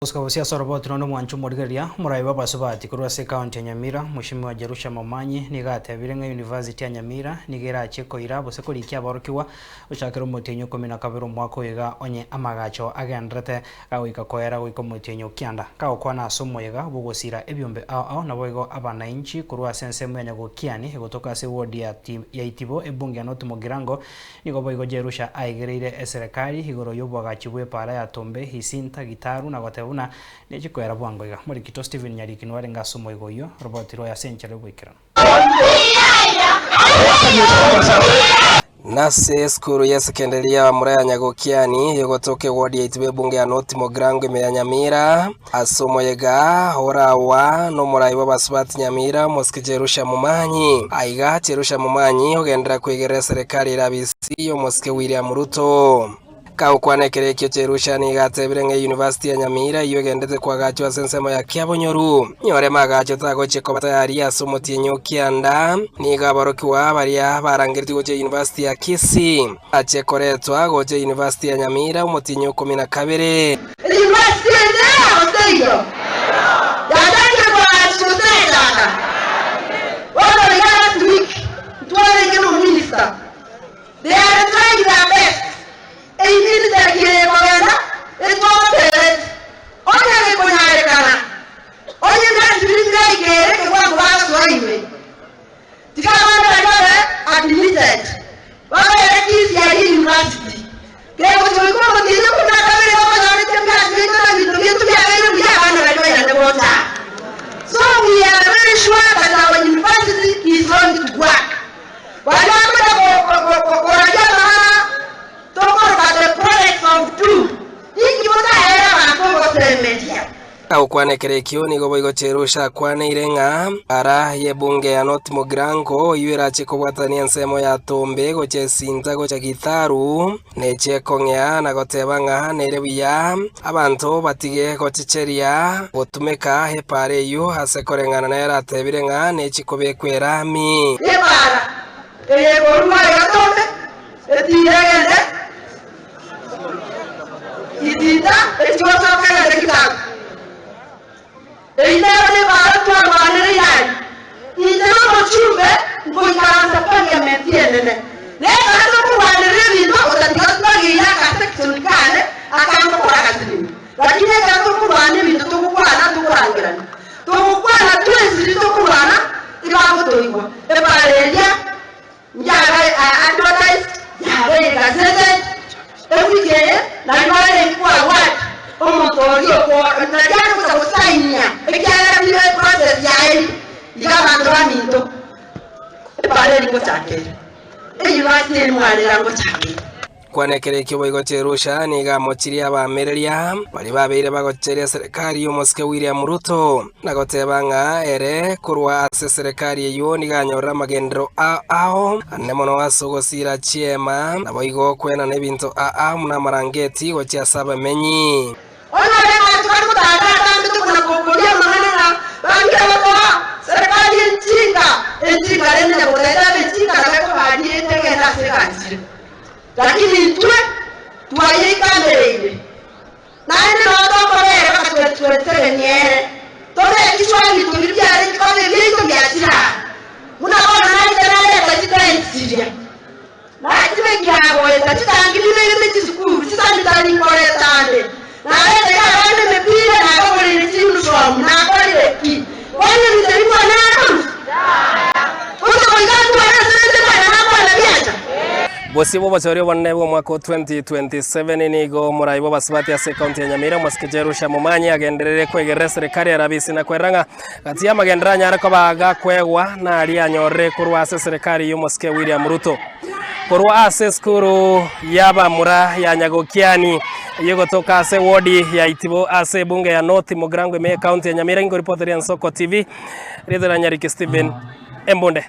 Gosuka bosio ase oroboti rwonde omwancho omorigereria, omorai bw'abasubati korwa ase ekaunti ya Nyamira, Mweshimiwa Jerusha Momanyi nigo atebire ng'a University ya Nyamira nigo erachie koira gose korikia aborokigwa gochakera omotienyi okomi na kabere omwaka oyo iga onye amagacho agenderete gagoika koera goika omotienyi o kianda. Kagokwana ase omoyega bw'ogosira ebiombe ao ao naboigo abanainchi korwa ase ensemo ya Nyagokiani egotoka ase eward ya ya Itibo ebunge ya North Mugirango Nigo boigo Jerusha aigereire eserekari igoro y'oboagachi bw'epaara ya Tombe, Isinta, Gitaru na goteba buna nechikoera bwango iga. Morikito Stephen Nyariki nigo arenge ase omoigo oyio, roboti rwaye ase enchera y'oboikeranu. Nase esukuru y'esekenderi y'abamura ya Nyagokiani, egotoka eward ya Itibo ebunge ya North Mugirango ime ya Nyamira, Ase omoyega orawa nomorai bw'abasubati Nyamira, omosike Jerusha Momanyi. Aiga Jerusha Momanyi ogenderera kwegerera eserekari ere abisi y'omosike William Ruto. Kagokwana ekero ekio Jerusha nigo atebire ng'a eyunivasiti ya Nyamira eyio egendete koagachwa ase ensemo ya Kiabonyoru, nyore magacho tagochia koba tayari ase omotienyi o kianda. Nigo aborokigwa baria barangeretie gochia eyunivasiti ya Kisii bachie koretwa gocha eyunivasiti ya Nyamira omotienyi o ikomi na kabere. Eyunivasiti ende gose teiyo? Yachakire koagachwa gose teyachaka? Bono iga last week ntwarenge no minister, they are trying their best, eministry eye ekogenda etwabatebetie onye gekonyarekana, onye ebirasi biria biraikere ekewango bagosoa ime, tiga abande baria babe admitted, babere Kisii aria university. Kegochia goika omotienyi okomi na kabere bakonyorete ebiasi biaito na ebinto biaito biabeire buya abana baria bairane gocha. So we are very sure that our university is going to work. Baria bakonya koraria amang'ana tokoroka the products of doom, inki botaere abanto ogosemeria? Agokwana ekero ekio nigo boigo Cherusha akwaneire ng'a ara y'ebunge ya North Mugirango oyio erache kobwatania ensemo ya Tombe gochia Esinta gochia Githaru nechie kong'ea na goteba ng'a nere buya abanto batige gochecheria gotumeka epaara eyio ase koreng'ana nere atebire ng'a nechi kobekwa erami. Epaara eye ekorua iga Tombe etiire egende Itinda echigosoka egende kitabu. Eyio nero nebaara twarwanire yari. Inche nomochumbe nkoikaransa parliament enene. Nekero tokorwanerera ebinto otatiga twageire aka section kane akangokora agasinini. Lakini ekero tokorwana ebinto togokwana tokorangerania. Togokwana twensi riria tokorwana ibagotoigwa. Ebaara eria Yaba advertised, yabeire gazetted, ewiki eye nario barenge ko award omonto oria oko nario are gocha gosainia ekiagera bire eprocess yaye iga abanto baminto ebara eri ngochaka ere, eyunivasiti eri mwarera ngochaka ere. Kwana ekero ekio boigo Jerusha nigo amochirie abaamereria baria babeire bagocheria eserekari y'omosike William Ruto, na goteba ng'a ere korwa ase eserekari eyio nigo anyorire amagenderero ao ao anene mono ase ogosiira chiema, naboigo kwenana ebinto ao ao buna amarangeti gochia ase abamenyi. Onyore abanto bare gotanga atambete kona-koboria amang'ana ng'a bangire gotoa serikali enchinga, enchinga rende nyagotaete abe enchinga nabo ekobariete egende ase eganchire. Lakini intwe twayeikamereire, naende nao tokobera bakatwetweterenia ere, tobe ebichwa ebinto biria biarenge koba ebiaito biachire aa, buna bono naite nareta chitenti chiria. Nachibekia goeta chitangi bibegete chisukuru, chisanitari nkoreta ande, nareteire abana emepira, nabagoreire chiyunifomu, nakorire ki? Bono ebinto ebi kwanera bonsi? Gose goika ntware esente mwana nakwana biacha? Bosio bw'obochori obonene bw'omwaka o 2027 nigo omorai bw'abasubati ase ekaunti ya Nyamira omosike Jerusha Momanyi agenderere kwegerera eserekari ya Rabisi na kwerera ng'a Gati y'amagenderero anyare koba gakwegwa naria anyorire korwa ase eserekari y'omosike William Ruto. Korwa ase esukuru y'abamura ya Nyagokiani eyio egotoka ase ewodi ya Itibo ase ebunge ya North Mugirango ime y'ecounty ya Nyamira ingoripoteria Ensoko TV, rieta ria Nyariki Stephen Embunde.